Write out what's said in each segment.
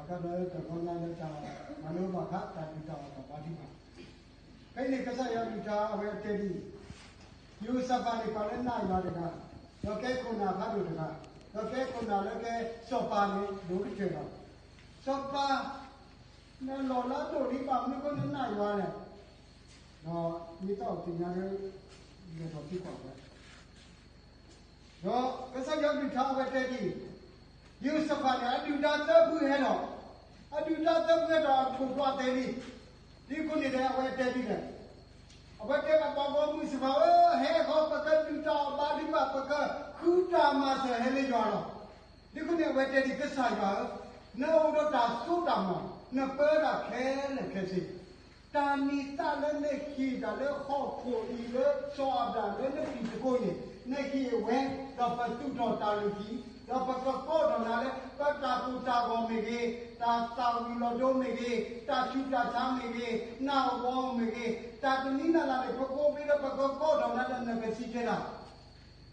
တၢ်လၢတဂီၤညါလၢတၢ်မၤလိဘၣ်ဃးတၢ်ဒုၣ်တၢ်အီၣ်တၢ်ဘါထုကဖၣ်, ဖဲအံၤန့ၣ် ကစၢ်ယွၤအကလုၢ်ကထါအဝဲတဲဒ်အံၤ, ယဟိၤၡဖးန့ၣ် ပှၤလၢနာ်ယွၤတဂၤ, ဒီးကဲခိၣ်နၢ်ဖးဒိၣ်တဂၤ, ဒီးကဲခိၣ်နၢ်လၢကဲစီၤပၤန့ၣ် ဒိၣ်ကတၢၢ်လီၤ. စီၤပၤ နလီၢ်လၢဒိၣ်ဒံးဘၣ်မနုၤအဃိနနာ်ယွၤလဲၣ်. ဒီးမ့ၢ်တၢ်အိၣ်သ့ၣ်ညါလၢ လဲၤထီၣ်သံကွၢ်ဝဲ ဒီးကစၢ်ယွၤအကလုၢ်ကထါအဝဲတဲဒ်အံၤ, ယဟိၤၡဖးန့ၣ် အဒုၣ်ဒါသၢဖုဟဲဒီး, အဒုၣ်ဒါသၢဖုဟဲဒီးထိၣ်ဖျိသဲလံ. ဒ်အဃိန့ၣ်ဒီး အဝဲတဲဒ်လဲၣ်, အဝဲတဲဘၣ်ပှၤဂီၢ်မုၢ်စ့ၢ်ကီးဧၢ, ဟဲဃီ ပကဒုၣ်တၢ်အီၣ်ဘါထုကဖၣ်, ပကဃုတၢ်မၤစၢၤဟဲလၢယွၤလီၤ. ဒ်အဃိန့ၣ် အဝဲတဲဒ်အံၤ, ကစၢ်ယွၤဧၢ, နအိၣ်ဒီးတၢ်စိတၢ်ကမီၤ, နပၢတၢ်ခဲလၢာ်ခဲဆ့ တၢ်န့ၢ်သါလၢနဟ့ၣ်တၢ်လၢဟီၣ်ခိၣ်အံၤလၢစီၤအၤဘြၤဟၣ်လၢနတံၤသကိးန့ၣ်, နဟ့ၣ်ဝဲ, ဒီးပသူၣ်ထီၣ်တၢ်လုၢ်ဟံၣ်, ဒီးပကကိးထီၣ်နၤလၢ ပတၢ်ကိၢ်တၢ်ဂီၤမ့ၢ်ဂ့ၤ, တၢ်သၣ်ဝံၤလီၤဒိမ့ၢ်ဂ့ၤ, တၢ်ဆူးတၢ်ဆါမ့ၢ်ဂ့ၤ, နးအဂီၤမ့ၢ်ဂ့ၤ, တၢ်တမံၤလၢ်လၢ်န့ၣ် ပကိးဘ့ဒီးပကကိးထီၣ်နၤလၢနကစံးကဲဒၣ် ဒ်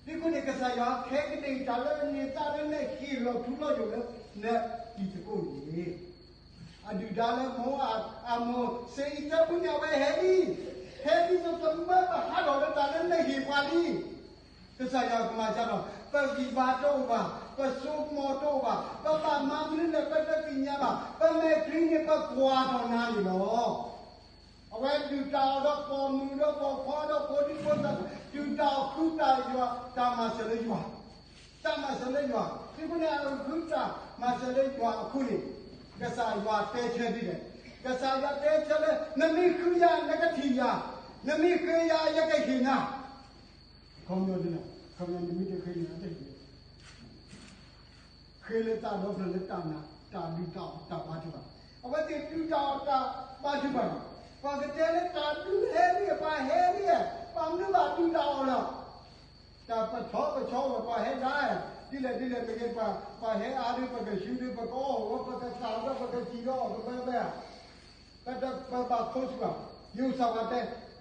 အဃိန့ၣ် ကစၢ်ယွၤခဲကနံၣ်အံၤ တၢ်လၢအန့ၢ်သါလၢနဟ့ၣ်လီၤထူလီၤယိာ်လၢ နတံၤသကိးန့ၣ်, အဒုၣ်ဒါလၢမိၤအၤ, အၤမိၣ်, စ့အံးသၢဖုန့ၣ် အဝဲဟဲလံ, ဟဲလံဒီးတမၢပဟးထီၣ်လၢတၢ်လၢနဟ့ၣ်ပှၤလံ. ကစၢ်ယွၤကမၤစၢ်ဒီး ပဂံၢ်ဘါတအိၣ်ဘၣ်, ပဆိကမိၣ်တအိၣ်ဘၣ်, ပဘၣ်မၤမနုၤလဲၣ် ပတသ့ၣ်ညါဘၣ်, ပမဲာ်ချံန့ၣ် ပကွၢ်ထီၣ်နၤန့ၣ်လီၤ. အဝဲဒုၣ်တၢ်အီၣ်ဒီးပိာ်မုၣ်ဒီးပိာ်ခွါဒီးဖိဒံဖိသၣ်, ဒုၣ်တၢ်အီၣ်ဃုတၢ်ယွၤ တၢ်မၤစၢၤလၢယွၤ, တၢ်မၤစၢၤလၢယွၤ, ဒ်အဃိန့ၣ် အဃုတၢ်မၤစၢၤလၢယွၤအဃိန့ၣ်, ကစၢ်ယွၤတဲဆၢဒ်လဲၣ်, ကစၢ်ယွၤတဲဆၢလၢ နမ့ၢ်ဃုယၤ နကထံၣ်ယၤ, နမ့ၢ်ဃ့ယၤ ယကဟ့ၣ်နၤ, ခီပညီဒ်လဲၣ်, ခီပညီနမ့ၢ်တဃ့န့ၣ် နတဟ့ၣ် ဃ့လၢတၢ်ဒီဖျၢၣ်လၢတၢ်နာ်, တၢ်ဒုၣ်တၢ်အီၣ်တၢ်ဘါထုကဖၣ်, အဝဲသ့ၣ်ဒုၣ်တၢ်အီၣ်တၢ်ဘါထုကဖၣ်လီၤ. ပှၤကတဲလၢတၢ်ဒုးဟဲလံ, ပှၤဟဲလံ, ပှၤမနုၤဘၣ်ဒုၣ်တၢ်အီၣ်လီၤ. တၢ်ပထီပဆီဝဲ ပှၤဟဲဒၣ်, ဒ်လဲၣ်ဒ်လဲၣ်မ့ၢ်ဂ့ၤ, ပှၤဟဲအါဒုး ပကဆူဒုး ပကအီၣ်ဝဲ ပကသၣ်ဝဲ ပကစံၣ်ဒီးအီၣ်ကဘၢဘၢ ပတပဘၣ်ခိးဆူၣ်ဘၣ်. ယဟိၤၡဖးတဲ,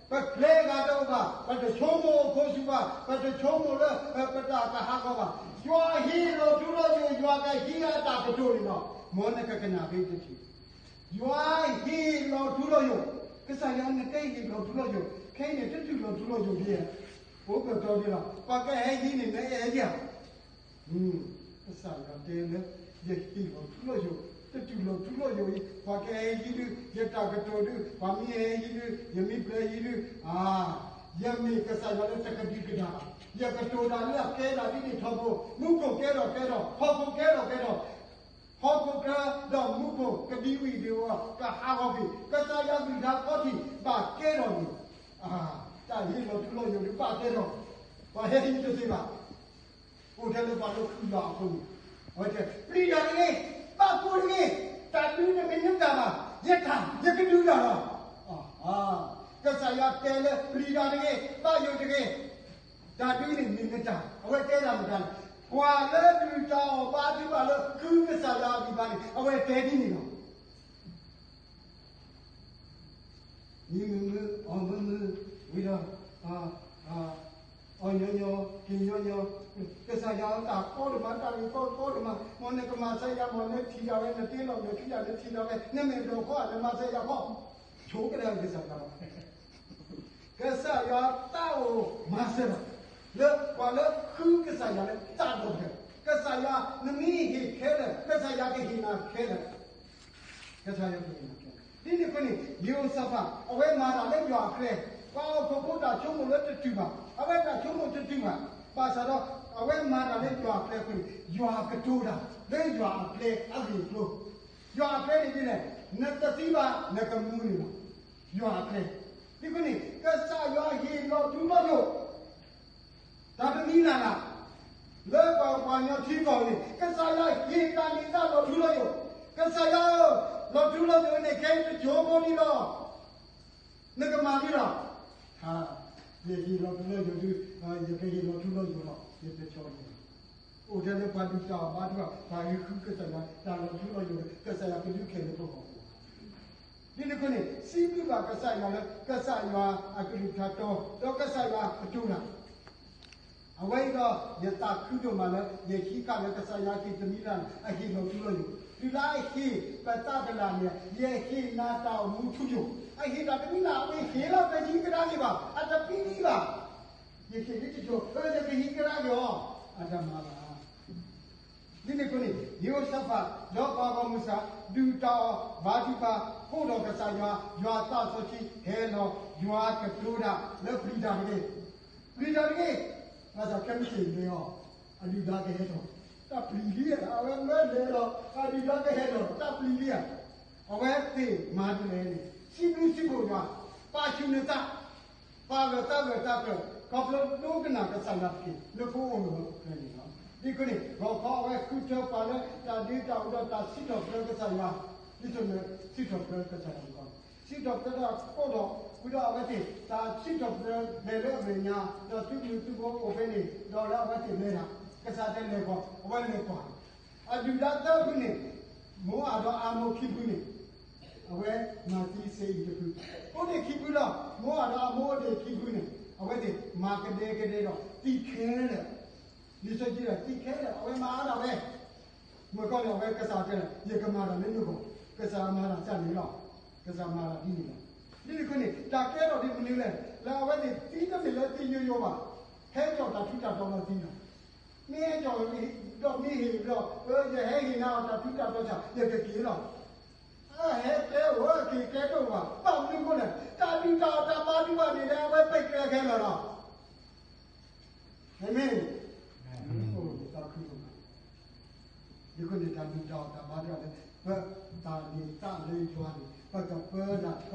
ပကျဲဂၤတအိၣ်ဘၣ်, ပတဆိကမိၣ်အခိးဆူၣ်ဘၣ်, ပတဆိကမိၣ်လၢ ပတၢ်ကဟးဂီၤဘၣ်. ယွၤဟ့ၣ်လီၤထူလီၤယိာ်, ယွၤကဟ့ၣ်အတၢ်ကတိၤန့ၣ်လီၤ. မ်နကကနၣ်ဖဲတထံၣ်, ယွၤဟ့ၣ်လီၤထူလီၤယိာ်, ကစၢ်ယွၤနကဟ့ၣ်လီၤထူလီၤယိာ်, ခဲအံၤန့ၣ် တတုၤလီၤထူလီၤယိာ်ဒံးဧါ, အိၣ်ကတီၤဒံးလီၤ. ပှၤကဟဲဟံးန့ၣ် နအဲၣ်ဒံးဧါ ကစၢ်ယွၤတဲလၢ ယဟ့ၣ်လီၤထူလီၤယိာ်, တတုၤလီၤထူလီၤယိာ်အံၤ, ပှၤကဟဲဟံးဒုး ယတၢ်ကတိၤဒုး, ပှၤမ့ၢ်ဟဲဟံးဒုး ယမ့ၢ်ပျဲဟံးဒုး, အါ, ယမ့ၢ်ကစၢ်ယွၤလၢတကဒံကဒါဘၣ်, ယကတိၤတၢ်လၢအကဲဒၣ်ဒ်န့ၣ်ထီဘိ, မူခိၣ်ကဲထီၣ်ကဲထီၣ်, ဟီၣ်ခိၣ်ကဲထီၣ်ကဲထီၣ်, ဟီၣ်ခိၣ်ချၢဒီးမူခိၣ်ကဒံဝံၤဒံးဝီၤ ကဟးဂီၤက့ၤ, ကစၢ်ယွၤကလုၢ်ကထါခီၣ်ထံးဘၣ်ကဲထီၣ်န့ၣ်, အါ, တၢ်ဟ့ၣ်လီၤထူလီၤယိာ်ဒုးဘၣ်ကဲထီၣ်, ပှၤဟဲဟံးတသ့ဘၣ်. အိၣ်ထဲလၢပှၤလၢဃုယွၤအဃိန့ၣ်, အဝဲတဲ, ပျံၤတၢ်တဂ့ၤ, ဘၣ်ကိၢ်တဂ့ၤ, တၢ်ဒုးန့ၣ်မ့ၢ်နတၢ်ဘၣ်, ယတၢ်, ယကဒုးတၢ်လီၤ. ကစၢ်ယွၤတဲလၢပျံၤတၢ်တဂ့ၤ, ဘၣ်ယိၣ်တဂ့ၤ, တၢ်ဒုးန့ၣ်မ့ၢ်နတၢ်, အဝဲတဲဒၣ်မတၤလဲၣ်, ပှၤလၢဒုၣ်တၢ်အီၣ်ဘါထုကဖၣ်လၢဃုကစၢ်ယွၤအဂံၢ်ဘါန့ၣ် အဝဲတဲဒ်န့ၣ်လီၤ. မံမုာ်မုာ်, အီၣ်မုာ်မုာ်, ဝံၤဒီး အီၣ်ညီညီ, က့ၤညီညီ, ကစၢ်ယွၤအတၢ်ကီတမး, တၢ်ဂ့ၢ်ကီကီတမး, မ်နကမၤစၢၤယၤ, မ်နထံၣ်ဒၣ်ဝဲ, နတ့လီၤနခံယၤ, နထံၣ်ဒၣ်ဝဲ, နမ့ၢ်ဒိးခီဧါ, နမၤစၢၤယၤခီ, ဆိကတၢၢ်ကစၢ်ယွၤလီၤ. ကစၢ်ယွၤသးအိၣ်မၤစၢၤလီၤ, လၢပှၤလၢဃုကစၢ်ယွၤလၢသးဒီဖျၢၣ်, ကစၢ်ယွၤနမ့ၢ်ဟ့ၣ်ခဲလၢာ်, ကစၢ်ယွၤကဟ့ၣ်နၤခဲလၢာ် ကစၢ်ယွၤကဟ့ၣ်နၤခဲလၢာ်. ဒ်န့ၣ်အဃိန့ၣ် ယဟိၤၡဖး အဝဲမၤတၢ်လၢယွၤအကျဲ, ပှၤဟီၣ်ခိၣ်ဖိတၢ်ဆိကမိၣ်လၢတတုၤဘၣ်, အဝဲတၢ်ဆိကမိၣ်တတုၤဘၣ်, ဘၣ်ဆၣ်ဒီး အဝဲမၤတၢ်လၢယွၤအကျဲအဃိန့ၣ် ယွၤကတိၤတၢ်လၢယွၤအကျဲအဂ့ၢ်အကျိၤ, ယွၤအကျဲန့ၣ်ဒ်လဲၣ်, နတသံဘၣ် နကမူန့ၣ်လီၤ. ယွၤအကျဲ, ဒ်အဃိန့ၣ် ကစၢ်ယွၤဟ့ၣ်လီၤထူလီၤယိာ် တၢ်တမံၤလၢ်လၢ် လၢပှၤပှၤကညီထံကီၢ်န့ၣ် ကစၢ်ယွၤဟ့ၣ်တၢ်န့ၢ်သါလီၤထူလီၤယိာ်, ကစၢ်ယွၤဧၢ, လီၤထူလီၤယိာ်န့ၣ် ခဲအံၤတစိၢ်ဖိလံလီၤ, နကမၤဒ်လဲၣ်, ယဟ့ၣ်လီၤထူလီၤယိာ်ဒုး, ယကဟ့ၣ်လီၤထူလီၤယိာ်လီၤ, ယတဲဆီန့ၣ် အိၣ်ထဲလၢပှၤဒုၣ်တၢ်အီၣ်ဘါထုကဖၣ်, ပှၤဟ့ၣ်ဃုကစၢ်ယွၤ တၢ်လီၤထူလီၤယိာ်လၢ ကစၢ်ယွၤကဒုးခဲလၢာ်ပဂီၢ်ပူၤ, ဒ်န့ၣ်အဃိန့ၣ် စံးဘျုးဘၣ်ကစၢ်ယွၤလၢ ကစၢ်ယွၤအကလုၢ်ကထါတီ, ဒီးကစၢ်ယွၤကတိၤတၢ် အဝဲအံၤဒီး ယသးခုဒိၣ်မးလၢ ယဟံးဃာ်လၢကစၢ်ယွၤဟ့ၣ်တမံၤလၢ်လၢ် အဟ့ၣ်လီၤထူလီၤယိာ် တုၤလၢအဟ့ၣ်ပသးတလၢ်န့ၣ် ယဟ့ၣ်နၤတၢ်အိၣ်မူထူယိာ်, အဟ့ၣ်တၢ်တမံၤလၢ် အဝဲဟ့ၣ်လီၤ ပဟံးကဒါက့ၤဘၣ်, အတပျံၤလံဘၣ်. ယဟ့ၣ်လံတကၠိၤ အၢ ယကဟံးကဒါက့ၤအီၤ, အတမၤဘၣ်. ဒ်န့ၣ်အဃိန့ၣ် ယဟိၤၡဖး ဒီးပှၤဂီၢ်မုၢ်စၢ် ဒုၣ်တၢ်အီၣ်ဘါထုကဖၣ် ကိးဒီးကစၢ်ယွၤ, ယွၤသးစီဆှံဟဲလီၤ, ယွၤကတိၤတၢ်လၢပျံၤတၢ်တဂ့ၤ, ပျံၤတၢ်တဂ့ၤ, ဘၣ်ဆၣ်ခဲမုၢ်ဆ့ၣ်န့ၣ်အီၤ အဒုၣ်ဒါကဟဲထီၣ်, တၢ်ပျံၤလံ, အဝဲမၢလဲၤလီၤ အဒုၣ်ဒါကဟဲထီၣ် တၢ်ပျံၤလံဧါ. အဝဲသ့ၣ်မၤဒ်လဲၣ်န့ၣ် စံးဘျုးစံးဖှိၣ်ယွၤ, ပာ်ဆူၣ်နသး, ပာ်ဂၢၢ်သးဂၢၢ်သးကျၢၤ ခီဖျိဒိကနၣ်ကစၢ်ယွၤတက့ၢ်, နကအိၣ်လၢပှဲၤန့ၣ်လီၤ. ဒ်အဃိန့ၣ် ဂီၤခီအဝဲဃုထၢပှၤလၢတၢ်ဒ့တၢ်အူဒီးတၢ်စံးထီၣ်ပတြၢၤကစၢ်ယွၤ, ဒ်သိးနစံးထီၣ်ပတြၢၤကစၢ်ယွၤမ့ၢ်ဂ့ၤ, စံးထီၣ်ပတြၢၤတၢ်ကိးဒီး ဃုဒီးအဝဲသ့ၣ် တၢ်စံးထီၣ်ပတြၢၤလဲၤလၢအမဲာ်ညါ, ဒီးသုးမုၢ်သုးဘိအိၣ်ဖဲန့ၣ် ဒီးလၢအဝဲသ့ၣ်လဲၤတၢ်, ကစၢ်တဲလဲၤကွၢ်, အဝဲလဲၤကွၢ် အဒုၣ်ဒါသၢဖုန့ၣ်, မိအၤဒီးအမိၢ်ခံဖုန့ၣ်, အဝဲမၤသံစ့အံၤတဖု, အိၣ်ဒံးခံဖုလီၤ. မိအၤဒီးအမိၢ်အိၣ်ဒံးခံဖုန့ၣ် အဝဲသ့ၣ်မၤကဒဲကဒဲဒီးသံခဲလၢာ်, လံာ်စီဆှံတဲသံခဲလၢာ် အဝဲမၤအါဒၣ်ဝဲ, မ့ၢ်ကီန့ၣ် အဝဲကစၢ်တဲလၢ ယကမၤတၢ်လၢနဂီၢ်, ကစၢ်မၤတၢ်ကန့ၣ်လီၤ. ကစၢ်မၤတၢ်ဒ်န့ၣ်လီၤ. ဒ်န့ၣ်အဃိန့ၣ် တၢ်ကဲထီၣ်ဒ်မနုၤလဲၣ်, လၢအဝဲသ့ၣ်သံတမ့ၢ်လၢသံယိယိဘၣ်, ဟဲကၠီၣ်တၢ်ထူးတၢ်တီၤလီၤသံလီၤ. မ့ၢ်ဟဲကၠီၣ်ဒီးမ့ၢ်ဟ့ၣ်ဒီး အၢ ယဟဲဟ့ၣ်နၤအီၤတၢ်ထူးတၢ်တီၤစ့ၢ် ယကက့ၤလီၤ. အဟဲကျဲအိၣ် အက့ၤကျဲတအိၣ်ဘၣ်, ဘၣ်မနုၤအဃိလဲၣ်, တၢ်ဒုၣ်တၢ်အီၣ်တၢ်ဘါထုကဖၣ်န့ၣ်လၢအဝဲပာ်ကျဲခဲလၢာ်လီၤ. အၤမ့ၣ်. ဒ်န့ၣ်အဃိန့ၣ် တၢ်ဒုၣ်တၢ်အီၣ်တၢ်ဘါထုကဖၣ်လၢ ပသးန့ၣ်သးလၢယွၤန့ၣ် ပကပၢတၢ်,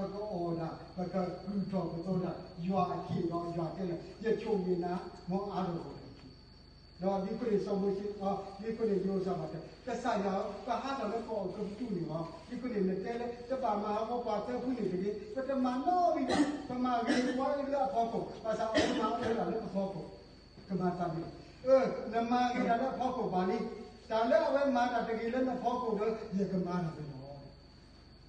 ပကအီၣ်တၢ်, ပကကူၣ်ထီၣ်ပသီတၢ်, ယွၤအခံးဒီးယွၤတဲလၢ ယဆိၣ်ဂ့ၤနၤ မ်အါထီၣ်ဂီၢ်တက့ၢ်. ဒီးဒ်အဃိန့ၣ် စီၤမိၤၡ့, ဒ်အဃိန့ၣ် ယဟိၤၡဖးတဲ, ကစၢ်ယွၤဧၢ, ပဟးထီၣ်လၢကီၢ်အကပူၤန့ၣ်လီၤ. ဒ်အဃိန့ၣ် နတဲလၢ တဘၣ်မၤဟးဂီၤပှၤသၢဖုန့ၣ်တဂ့ၤ, ပတမၤနီတမံၤဘၣ်, ပမၤဂ့ၤဝါဂ့ၤလၢအဖီခိၣ်, ဘၣ်ဆၣ်အဝဲမၤအၢတၢ်လၢပဖီခိၣ်, ကမၤသးန့ၣ်, အၢ နမၤဂ့ၤတၢ်လၢအဖီခိၣ်ဘၣ်လံ, တၢ်လၢအဝဲမၤတၢ်တဂ့ၤလၢနဖီခိၣ်ဒီး ယကမၤတၢ်န့ၣ်လီၤ.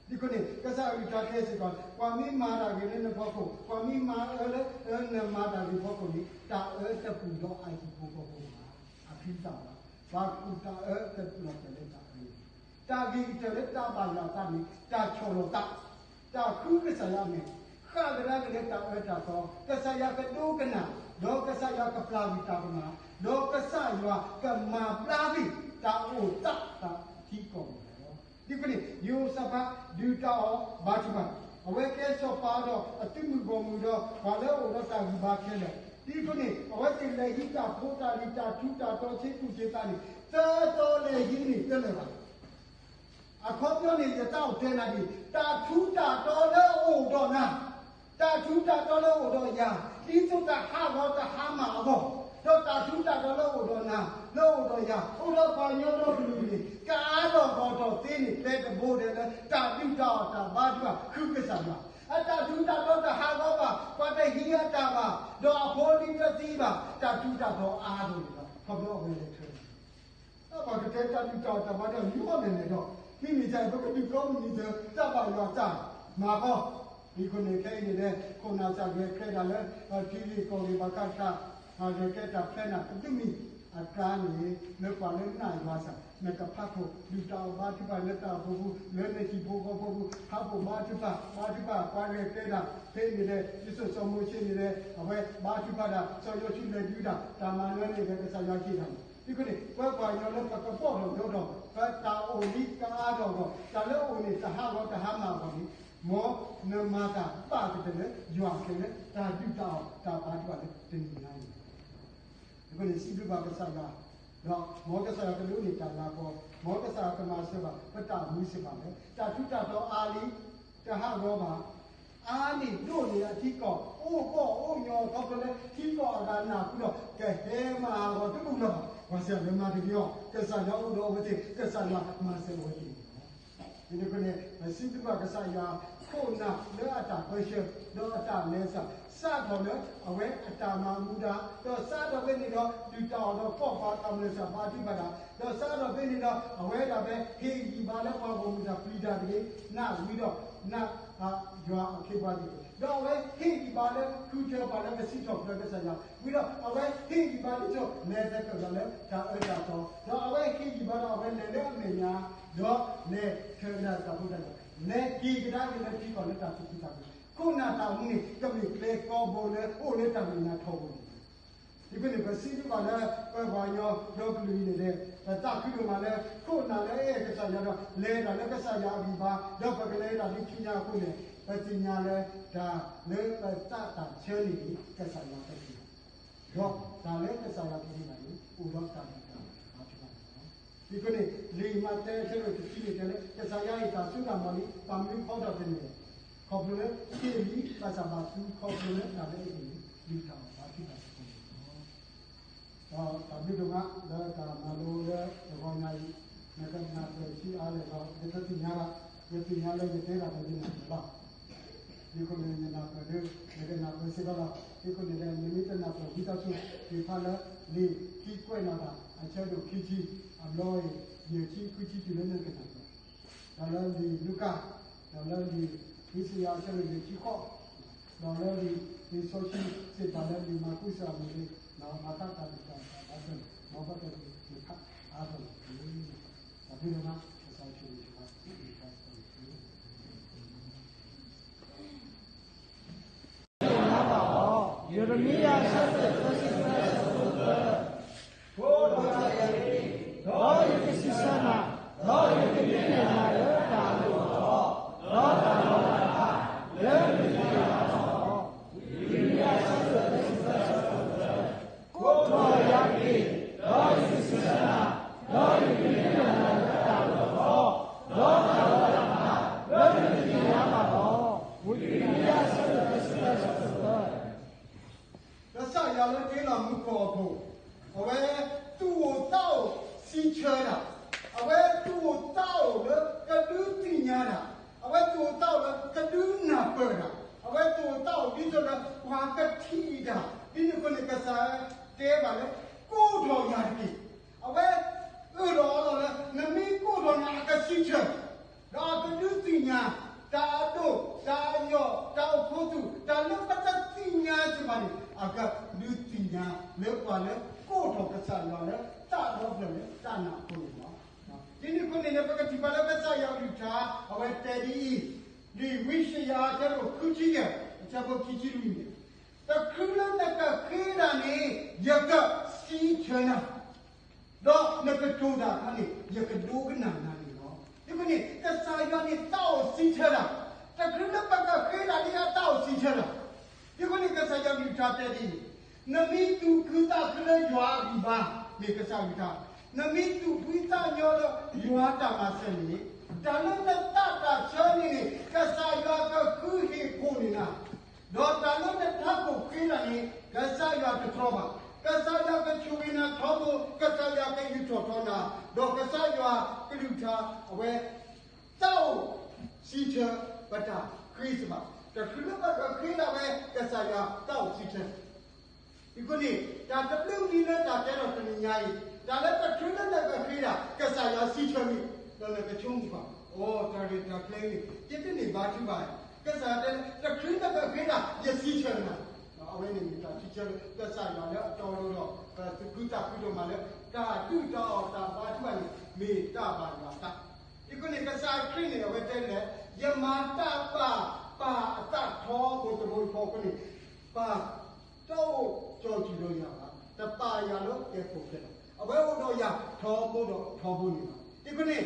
ဒ်အဃိန့ၣ် ကစၢ်အကလုၢ်ကထါတဲစ့ၢ်ကီး, ပှၤမ့ၢ်မၤတၢ်ဂ့ၤလၢနဖီခိၣ်, ပှၤမ့ၢ်မၤအၢလၢ အၢ နမၤတၢ်ဂ့ၤဖီခိၣ်န့ၣ် တၢ်အၢတပူၤဒီးအဟံၣ်ဖိဃီဖိဘၣ်, အဖံသးဘၣ်, ပှၤကူၣ်တၢ်အၢတပူၤလီၤတဲာ်လၢတၢ်အၢန့ၣ်, တၢ်ဂ့ၤကတၢၢ်လၢတၢ်ဘၣ်ယွၤအသးန့ၣ် တၢ်ဆီၣ်လီၤသး, တၢ်ဃုကစၢ်ယွၤအမဲာ်, ဃၣ်ကဒါက့ၤလၢတၢ်အၢတၢ်သီ, ကစၢ်ယွၤကဒိကနၣ်, ဒီးကစၢ်ယွၤကပျၢ်ကွံာ်တၢ်ကမၣ်, ဒီးကစၢ်ယွၤကမၤဘျါကွံာ် တၢ်အိၣ်သးတၢ်ထံကီၢ်န့ၣ်လီၤ. ဒ်အဃိန့ၣ် ယဟိၤၡဖး ဒုၣ်တၢ်အီၣ်ဘါထုကဖၣ်, အဝဲကဲစီၤပၤဒီးအသုးမုၢ်ဂီၢ်မုၢ်ဒီး ပှၤလၢအအိၣ်ဒီးတၢ်ဂံၢ်ဘါခဲလၢာ်, ဒ်အဃိန့ၣ် အဝဲသ့ၣ်လဲၤဟံးတၢ်ဖိတၢ်လံၤ တၢ်ထူးတၢ်တီၤ ဆ့ကူဆ့သးန့ၣ် သၢသီလဲၤဟံးန့ၣ်တလၢာ်ဘၣ်. အခီပညီန့ၣ် ယသးအိၣ်တဲနၤဒ်အံၤ, တၢ်ထူးတၢ်တီၤလၢအအိၣ်ဒီးနၤ, တၢ်ထူးတၢ်တီၤလၢအအိၣ်ဒီးယၤ, ဒ်သိးတဟးဂီၤတဟါမၢ်အဂီၢ်, ဒီးတၢ်ထူးတၢ်တီၤလၢအအိၣ်ဒီးနၤ, လၢအအိၣ်ဒီးယၤ, အိၣ်ဒီးပှၤကညီဒီကလုာ်န့ၣ် ကအါထီၣ်ဂီၢ်ထီၣ်သ့န့ၣ် ကျဲတဘိဒဲးလၢ တၢ်ဒုၣ်တၢ်အီၣ်တၢ်ဘါထုကဖၣ်ဃုကစၢ်ယွၤ, အတၢ်ထူးတၢ်တီၤတဟးဂီၤဘၣ်, ပှၤတဟံးအတၢ်ဘၣ်, ဒီးအဖိအလံၤတသံဘၣ်, တၢ်ထူးတၢ်တီၤအါထီၣ်န့ၣ်လီၤ. ခီဖျိအဝဲလဲၤထၢ ပှၤကတဲတၢ်ဒုၣ်တၢ်အီၣ်တၢ်ဘါထုကဖၣ် မ့ၢ်မ့ၢ်စ့ၢ် ပကဒုးကိးမုၢ်နံၤသၢ တၢ်ဘၣ်ယွၤတၢ်မၤဃီ, ဒ်အဃိန့ၣ် ခဲအံၤန့ၣ်လၢ ခိၣ်နၢ်စၢ်ဂဲၤကျဲဒၣ်လၢ ထံဂ့ၢ်ကီၢ်ဂ့ၢ်ဘၣ်ဃးတၢ် ဂဲၤကျဲတၢ်ဖျဲနၢ် တဒုးမံၤအကျါန့ၣ် လၢပှၤလၢနာ်ယွၤစ့ၢ် နကဖးခိၣ် ဒုၣ်တၢ်အီၣ်ဘါထုကဖၣ်လၢတၢ်အိၣ်ဖှိၣ်ပူၤ လၢနဟံၣ်ဖိဃီဖိပူၤ ဖးခိၣ်ဘါထုကဖၣ် ဘါထုကဖၣ်ပှၤဂဲၤကျဲဒၣ် ဖဲန့ၣ်ဒီး ဒ်သိးစီၤမိၤၡ့န့ၣ်ဒီး အဝဲဘါထုကဖၣ်ဒၣ် စီၤယိၤၡူလဲၤဒုးတၢ် တၢ်မၤနၢၤန့ၣ်ဒီး ကစၢ်ယွၤဟ့ၣ်တၢ်န့ၣ် ဒ်အဃိန့ၣ် ပဝဲပှၤကညီလၢပကဘီၣ်ထီၣ်ညီထီၣ် ပတၢ်အိၣ်မံကအါထီၣ်အဂီၢ် တၢ်လၢအအိၣ်န့ၣ် တဟးဂီၤတဟါမၢ်အဂီၢ်န့ၣ် မ်နမၤတၢ်ဘၣ်ကတၢၢ်လၢ ယွၤအကျဲလၢ တၢ်ဒုၣ်တၢ်အီၣ်တၢ်ဘါထုကဖၣ်လၢတနံၤညါအံၤန့ၣ် အဃိန့ၣ် စံးဘျုးဘၣ်ကစၢ်ယွၤ ဒီးမ်ကစၢ်ယွၤကဒိးန့ၢ်တၢ်လၤကပီၤ မ်ကစၢ်ယွၤကမၤစၢၤဘၣ် ပတၢ်အိၣ်မူစ့ၢ်ကီးလၢ တၢ်ထူးတၢ်တီၤအါလံ တဟးဂီၤဘၣ် အါန့ၢ်ဒိၣ်န့ၢ်အထံကီၢ် အိၣ်ဘီၣ်အိၣ်ညီခီဖျိလၢ ထံကီၢ်အဂၤနၢ်ဟူဒီး ကဟဲမၤဟးဂီၤတဘူၣ်လၢၤဘၣ် ပှၤစံးလၢမၤတဂ့ၤအီၤ ကစၢ်ယွၤအိၣ်ဒီးအဝဲသ့ၣ် ကစၢ်ယွၤမၤစၢၤအဝဲသ့ၣ်န့ၣ်လီၤ. ဒ်န့ၣ်အဃိန့ၣ် ပစံးဘျုးဘၣ်ကစၢ်ယွၤ ခိၣ်နၢ်လၢအတၢ်ပၢဆှၢ ဒီးအတၢ်လဲၤစၢ် စးထီၣ်လၢအဝဲအတၢ်မၤမူဒါ ဒီးစးထီၣ်ဖဲန့ၣ်ဒီး ဒုၣ်တၢ်အီၣ်ဒီးကီၢ်ပှၤကမျၢၢ်စၢ်ဘါထုကဖၣ်တၢ် ဒီးစးထီၣ်ဖဲန့ၣ်ဒီး အဝဲဒၣ်ဖဲဟ့ၣ်ဂံၢ်ဘါလၢပှၤဂီၢ်မုၢ်တၢ်ပျံၤတၢ်တဂ့ၤ နၢ်ဝံၤဒီး နၢ် ယွၤအခ့အပှၤသ့ၣ်တဖၣ် ဒီးအဝဲဟ့ၣ်ဂံၢ်ဘါလၢဃုထၢပှၤလၢကစံးထီၣ်ပတြၢၤကစၢ်ယွၤ ဝံၤဒီးအဝဲဟ့ၣ်ဂံၢ်ဘါဒ်သိးလဲၤသကိးဒီးလၢတၢ်အၢတၢ်သီ ဒီးအဝဲဟ့ၣ်ဂံၢ်ဘါဒီးအဝဲလဲၤလၢအမဲာ်ညါ ဒီးလဲၤထၢကဒါက့ၤတၢ်ဖိတၢ်လံၤ, လဲၤက့ၤကဒါက့ၤလၢထံကီၢ်လၢတၢ်သူၣ်ခုသးခု, ခိၣ်နၢ်တၢ်မူန့ၣ် ကမ့ၢ်ကျဲကိးဘိလၢအိၣ်လၢတၢ်မဲာ်ညါထီဘိန့ၣ်လီၤ. အဃိန့ၣ် ပစံးဘျုးဘၣ်လၢ ပပှၤကညီဒီကလုာ်အံၤန့ၣ်ဒီး ပသးခုဒိၣ်မးလၢ ခိၣ်နၢ်လၢအအဲၣ်ကစၢ်ယွၤဒီး လဲၤတၢ်လၢကစၢ်ယွၤအဂံၢ်ဘါ ဒီးပကလဲၤတၢ်လၢခံညါအဃိန့ၣ် ပသ့ၣ်ညါလၢ တၢ်လၢပသးတၢ်ဆၢန့ၣ် ကစၢ်ယွၤကဟ့ၣ်လီၤ, ဒီးတၢ်လၢကစၢ်ယွၤကဟ့ၣ်လီၤန့ၣ် အိၣ်ဒီးတၢ်ဒုၣ်တၢ်အီၣ်တၢ်ဘါထုကဖၣ်န့ၣ်လီၤ. ဒ်အံၤန့ၣ် လံာ်မးသဲအဆၢဒိၣ်တဆံန့ၣ်တဲလၢ ကစၢ်ယွၤဟ့ၣ်တၢ်စိတၢ်ကမီၤန့ၣ် ပာ်မနုၤဖီဒီးတနံၤ, ခီဖျိလၢ ဟ့ၣ်လံ ဘၣ်ဆၣ်ဘၣ်သူခီဖျိလၢတၢ်လၢအဟ့ၣ်န့ၣ် ဒုၣ်တၢ်အီၣ်တၢ်ဘါထုကဖၣ်စ့ၢ်ကီးန့ၣ်လီၤ. ဒီးတၢ်ဘျုးဒိၣ်မးလၢတၢ်မၤလိလၢတဂီၤညါအံၤ, နကနၢ်ပၢၢ်ဆံးအါလဲၣ်ဒီး ယတသ့ၣ်ညါဘၣ်, ယသ့ၣ်ညါလၢယတဲဒၣ်ဒီးယနၢ်ပၢၢ်လီၤ. ဒ်အဃိန့ၣ် ယနၢ်ပၢၢ်ဒီး နကနၢ်ပၢၢ်စ့ၢ်ကီးလီၤ. ဒ်အဃိန့ၣ်ဒီး နမ့ၢ်တနၢ်ပၢၢ်ဝံသးစူၤ က့ၤဖးလၢ လံာ်ခံကွဲးနီၣ်တၢ် အဆၢဒိၣ်ခံဆံ အဘျီအံၤ ယဲၢ်ဆံဃုဆံတုၤလၢနကနၢ်ပၢၢ် ဒီးလၢလံာ်လူၤကၣ်, ဒီးလၢလံာ်ဧ့စယၤအဆၢဒိၣ်ယဲၢ်ဆံဃိး, ဒီးလၢလံာ်လံာ်စီဆှံစ့ၢ်ကီးလၢလံာ်မၢ်ကူးစ့ၢ်ကီးမ့ၢ်ဂ့ၤ, ဒီးဘၣ်ဃးတၢ်ဒုၣ်တၢ်အီၣ်တၢ်ဘါထုန့ၣ် မ်ပကဂ့ၤထၢၣ်အါထီၣ်န့ၣ်တက့ၢ်. တၢ်ဘျုးဒိၣ်မး ကစၢ်ဆိၣ်ဂ့ၤဆိၣ်ဝါ ယရမံယၤ အဆၢဒိၣ်သၢဆံသၢ အဆၢဖိသၢ, ဒီးယကစံးဆၢနၤ, ဒီးယကဒုးနဲၣ်နၤလၢတၢ်အဒိၣ်အထီ, ဒီးတၢ်လီၤလးတဖၣ်, လၢနကသ့ၣ်ညါအါထီၣ်လီၤ. ယရမံယၤ အဆၢဒိၣ်သၢဆံသၢ အဆၢဖိသၢ, ကိးထီၣ်ယၤတက့ၢ်, ဒီးယကစံးဆၢနၤ, ဒီးယကဒုးနဲၣ်နၤလၢတၢ်အဒိၣ်အထီ, ဒီးတၢ်လီၤလးတဖၣ်, လၢနကသ့ၣ်ညါအါထီၣ်လီၤ. ယရမံယၤ အဆၢဒိၣ်သၢဆံသၢ အဆၢဖိသၢ ကစၢ်ယွၤလၢတ့လီၤမူခိၣ်အခိၣ်, အဝဲသူၣ်အိၣ်သးအိၣ်စံးဆၢတၢ်, အဝဲသူၣ်အိၣ်သးအိၣ်လၢကဒုးသ့ၣ်ညါတၢ်, အဝဲသူၣ်အိၣ်သးအိၣ်လၢကဒုးနၢ်ပၢၢ်တၢ်, အဝဲသူၣ်အိၣ်သးအိၣ်ဒ်သိးလၢပှၤကထံၣ်တၢ်, ဒ်န့ၣ်အဃိန့ၣ် ကစၢ်တဲဘၣ်လၢ ကိးထီၣ်ယၤတက့ၢ်, အဝဲအၢၣ်လီၤအီလီၤလၢ နမ့ၢ်ကိးထီၣ်န့ၣ် အကစံးဆၢ ဒီးအကဒုးသ့ၣ်ညါ တၢ်အဒိၣ် တၢ်အယီၢ် တၢ်အိၣ်ဖှိၣ်သူၣ် တၢ်လၢပတသ့ၣ်ညါစ့ၢ်ကီးန့ၣ် အကဒုးသ့ၣ်ညါလၢပှၤလၢကိးထီၣ်ကစၢ်ယွၤလၢသးဒီဖျၢၣ်လၢတၢ်နာ်အဃိန့ၣ်လီၤ. ဒ်န့ၣ်အဃိန့ၣ်န့ၣ် ပကထံၣ်ဘၣ်လၢကစၢ်ယွၤအကလုၢ်ကထါ အဝဲတဲဒ်အံၤ, လံာ်ဝံယၡါယၤအဆၢဒိၣ်ဃုဆံယဲၢ် အဆၢဖိခံဆံလွံၢ်န့ၣ်, တချုးလၢနကဃ့ဒၣ်န့ၣ် ယကစံးဆၢနၤ ဒီးနကတိၤတၢ်အခါန့ၣ် ယကဒိကနၣ်နၤန့ၣ်လီၤ. ဒ်အဃိန့ၣ် ကစၢ်ယွၤန့ၣ်သးအိၣ်စံးဆၢတၢ်, တချုးလၢပကဃ့ဒၣ်န့ၣ် အသးအိၣ်စံးဆၢတၢ်. ဒ်အဃိန့ၣ် ကစၢ်ယွၤအကလုၢ်ကထါတဲဒ်အံၤ, နမ့ၢ်သူၣ်ခုသးခုလၢယွၤအဂံၢ်ဘါ မ့ၢ်ကစၢ်အကလုၢ်ကထါ, နမ့ၢ်သူၣ်ဖှံသးညီလၢယွၤတၢ်မၤစၢၤန့ၣ်, တၢ်လၢနသးတၢ်ဆၢန့ၣ်န့ၣ် ကစၢ်ယွၤကဃုဟ့ၣ်ခိၣ်န့ၢ်နၤ ဒီးတၢ်လၢနထးခိၣ်ဃ့တၢ်န့ၣ် ကစၢ်ယွၤတတြီဘၣ်. ကစၢ်ယွၤကဆိၣ်ဂ့ၤနၤထီဘိ, ကစၢ်ယွၤကယူးထီၣ်ထီနၤ, ဒီးကစၢ်ယွၤကလုၢ်ကထါအဝဲ သးအိၣ်စံးဆၢပတၢ်ဃ့စ့ၢ်ကီး, တချုးလၢပကဃ့ဒၣ်ဝဲ ကစၢ်ယွၤသးအိၣ်စံးဆၢ ဒ်အဃိန့ၣ် တၢ်တဘျုးမံၤလၢတၢ်ကဲထီၣ်တနံၤညါအံၤ, တၢ်လၢတချုးလၢနကဃ့ဒၣ် ကစၢ်ယွၤစံးဆၢမ့ၢ် ဒီးနကဆိကမိၣ်ဘၣ်, အိ တၢ်ရဲၣ်တၢ်ကျဲၤန့ၣ် ယတန့ၢ်ဘါထုကဖၣ်ဘၣ်, ကစၢ်ယွၤတဲလၢ တချုးနကဃ့ဒၣ် ယစံးဆၢနၤ, အဝဲန့ၣ်မ့ၢ်တၢ်စံးဆၢလၢ ကစၢ်ယွၤလၢအတီအလိၤဒီး ပသူၣ်ခုသးခုဒိၣ်မးလၢ တၢ်ဒုၣ်တၢ်အီၣ်တၢ်ဘါထုကဖၣ်န့ၣ် မ့ၢ်တၢ်ဘၣ်ယွၤအသး ဒ်အဃိန့ၣ် ကစၢ်ခရံာ်န့ၣ် အဝဲတဲလဲၣ်, ယမၤတၢ်ပာ်ပၢ်အသးထီဘိတဘိယူၢ်ဃီအဃိန့ၣ်, ပၢ်တအိၣ်ကၠီၣ်စူၣ်ဒီးယၤဘၣ်, တပာ်ယၤလၢကျဲခိၣ်ကျဲလီၤ, အဝဲအိၣ်ဒီးယၤထီဘိဒီးထီဘိန့ၣ်လီၤ. ဒ်အဃိန့ၣ် လံာ်ယိၤဟၣ်န့ၣ်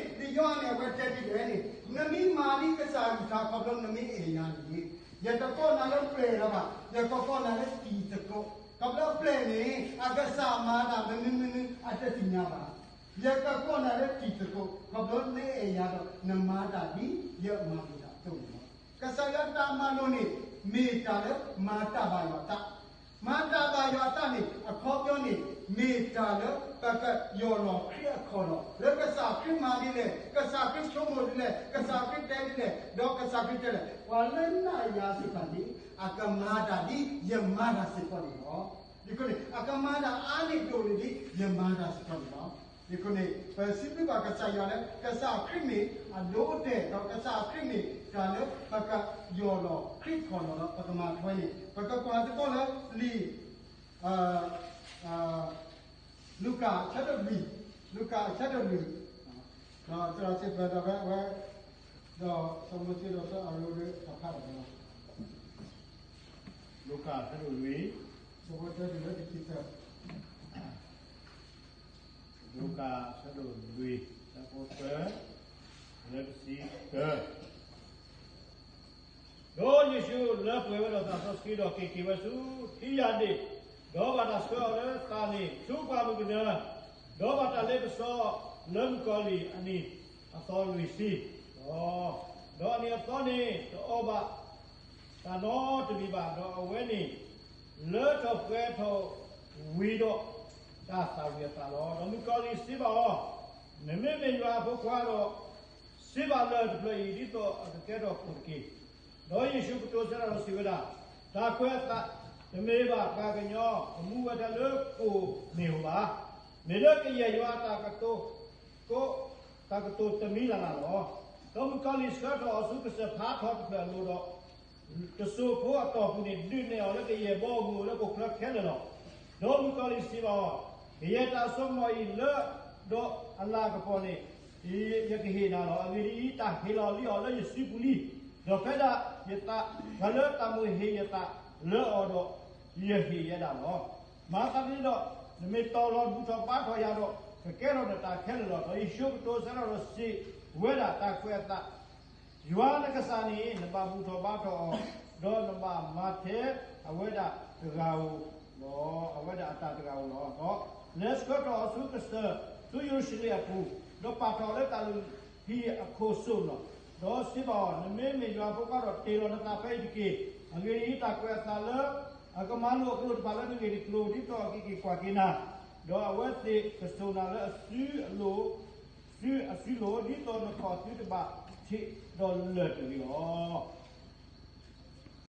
အဝဲတဲဒ်လဲၣ်န့ၣ်, နမ့ၢ်မၤဒ်ကစၢ်အကလုၢ်ကထါ ခီဖျိနမ့ၢ်အဲၣ်ယၤန့ၣ်, ယတကိးနၤလၢပျဲၢ်လၢၤဘၣ်, ယကကိးနၤလၢတံၤသကိး, ခီဖျိပျဲၢ်န့ၣ် အကစၢ်မၤတၢ်မနုၤမနုၤအတသ့ၣ်ညါဘၣ် ယကကိးနၤလၢတံၤသကိး, ခီဖျိနအဲၣ်ယၤဒီး နမၤတၢ်ဒ်ယမၤလိာ်တၢ်အသိးန့ၣ်လီၤ. ကစၢ်ယွၤတၢ်မၤလိာ်န့ၣ် မ့ၢ်တၢ်လၢမၤတၢ်ဘၣ်ယွၤအသး, မၤတၢ်ဘၣ်ယွၤအသးန့ၣ် အခီပညီန့ၣ် မ့ၢ်တၢ်လၢပကယီၢ်လီၤခရံာ်အခီၣ်လီၢ်, လၢကစၢ်ခရံာ်မၤဒ်လဲၣ်, ကစၢ်ခရံာ်ဆိကမိၣ်ဒ်လဲၣ်, ကစၢ်ခရံာ်တဲဒ်လဲၣ်, ဒီးကစၢ်ခရံာ်တဲလဲၣ်, ပှၤလၢနာ်ယၤသ့ၣ်တဖၣ်န့ၣ် အကမၤတၢ်ဒ်ယမၤတၢ်စ့ၢ်ကီးန့ၣ်လီၤ. ဒ်အဃိန့ၣ် အကမၤတၢ်အါန့ၢ်ဒိၣ်န့ၢ်ဒ်ယမၤတၢ်စ့ၢ်ကီးန့ၣ်လီၤ. ဒ်အဃိန့ၣ် ပစံးဘျုးဘၣ်ကစၢ်ယွၤလၢ ကစၢ်ခရံာ်မ့ၢ်အဒိအတဲာ် ဒီးကစၢ်ခရံာ်မ့ၢ်တၢ်လၢ ပကယီၢ်လီၤခရံာ်ခီၣ်လီၢ်ဒီး ပကမၤထွဲန့ၣ် ပကကွၢ်သကိးလၢလံာ် လူၤကၣ်အဆၢဒိၣ်လွံၢ်, လူၤကၣ်အဆၢဒိၣ်လွံၢ်, ဒီးတၢ်စံးပတြၢၤဒီးဝဲအဝဲ, ဒီးစီၤမိၤၡ့ဒီးစီၤအၤဟရိၣ်တဖၣ်လီၤ. လူၤကၣ်အဆၢဒိၣ်လွံၢ်, ဆၢဖိတၢတုၤလၢတဆံသၢ. လူၤကၣ်အဆၢဒိၣ်လွံၢ်, ဆၢဖိတၢတုၤလၢတဆံသၢ. ဒီးယ့ၣ်ၡူးလၢပှဲၤဝဲဒီးသးစီဆှံဒီးက့ၤက့ၤဝဲဆူထံယၢ်ဒ့ၣ်, ဒီးဘၣ်တၢ်ဆှၢအီၤလၢသးန့ၣ်ဆူပှၢ်မုၢ်ကနၢ, ဒီးဘၣ်တၢ်လဲၤကစီၣ်လၢမုၣ်ကီၤလံၢ်အနံၤအသီလွံၢ်ဆံလီၤ. ဒီးအနံၤအသီန့ၣ်တအီၣ်ဘၣ်တၢ်နီတမံၤဘၣ်, ဒီးအဝဲန့ၣ် လၢထီၣ်ပှဲၤထီၣ်ဝံၤဒီးတၢ်သၣ်ဝံၤအသးလီၤ. ဒီးမုၣ်ကီၤလံၢ်စံးဘၣ်အီၤ, နမ့မ့ၢ်ယွၤအဖိခွါဒီး, စံးဘၣ်လၢၢ်တဖျၢၣ်အံၤဒ်သိးအကကဲထီၣ်ကိၣ်တက့ၢ်. ဒီးယ့ၣ်ၡူးကတိၤဆၢတၢ်ဒီးစံးဝဲဒၣ်, တၢ်ကွဲးအသးတမ့ၢ်ဘၣ်ပှၤကညီအမူဝဲဒၣ်လၢကိၣ်မ့ၢ်ဧိၤဘၣ်, မ့ၢ်လၢကယဲၢ်ယွၤအတၢ်ကတိၤ, တၢ်ကတိၤတမံၤလၢ်လၢ်လီၤ. ဒီးမုၣ်ကီၤလံၢ်ဆှၢထီၣ်အီၤဆူကစၢၢ်ဖးထီတဖျၢၣ်အလိၤဒီး တစိၢ်ဖိအတီၢ်ပူၤန့ၣ် ဒုးနဲၣ်အီၤလၢကယဲၢ်ဘီအမုၢ်အိၣ်လၢဟီၣ်ခိၣ်ချၢခဲလၢာ်လီၤ. ဒီးမုၣ်ကီၤလံၢ်စံးဘၣ်အီၤ, ကယဲၢ်တၢ်စိကမီၤအံၤလၢဒီးအလၤကပီၤန့ၣ်, ယကဟ့ၣ်နၤလီၤ. အဂ့ၢ်ဒ်အံၤ, တၢ်ဟ့ၣ်လီၤလံအီၤလၢယစုပူၤလံ, ဒီးဖဲဒၣ်ယသး, ပှၤလၢတၢ်မိၣ်ဟ့ၣ်ယသးလၢအီၤဒီး, ယဟ့ၣ်ယဲဒၣ်လီၤ. မၤသးဒ်န့ၣ်ဒီး, နမ့ၢ်တီၤလီၤဘူၣ်ထီၣ်ဘါထီၣ်ယၤဒီး, ကကဲထီၣ်နတၢ်ခဲလၢာ်လီၤ. ဒီးယ့ၣ်ၡူးကတိၤဆၢထီၣ်ဒီးစံးဝဲဒၣ်, တၢ်ကွဲးအသး ယွၤနကစၢ်န့ၣ် နဘၣ်ဘူၣ်ထီၣ်ဘါထီၣ်အီၤ, ဒီးနဘၣ်မၤထဲအဝဲဒၣ်တဂၤဧိၤလီၤ. အဝဲဒၣ်အတၢ်တဂၤဧိၤလီၤ. ဒီးလဲၤဆှၢထီၣ်အီၤဆူကစၢၢ်, ဆူယရူၤၡလ့ၣ်အပူၤ, ဒီးပာ်ထီၣ်အီၤလၢတၢ်လုၢ်ဟံၣ်အခိၣ်စိၣ်လီၤ. ဒီးစံးဘၣ်အီၤ, နမ့မ့ၢ်ယွၤအဖိခွါဒီး တ့ၢ်လီၤနသးဖဲအံၤတက့ၢ်. အဂ့ၢ်ဒ်အံၤ, တၢ်ကွဲးအသးလၢအကမၤလိာ်အကျိာ်တဖၣ်လၢနဂ့ၢ်တကျိၤ ဒ်သိးအကက့ၤကွၢ်က့ၤနၤ, ဒီးအဝဲသ့ၣ်ကစိာ်နၤလၢအစုအလိၤ စုအစုလိၤ ဒ်သိးနခီၣ်သုတဘၣ်ထံးဒီးလၢၢ်တဂ့ၤလီၤ.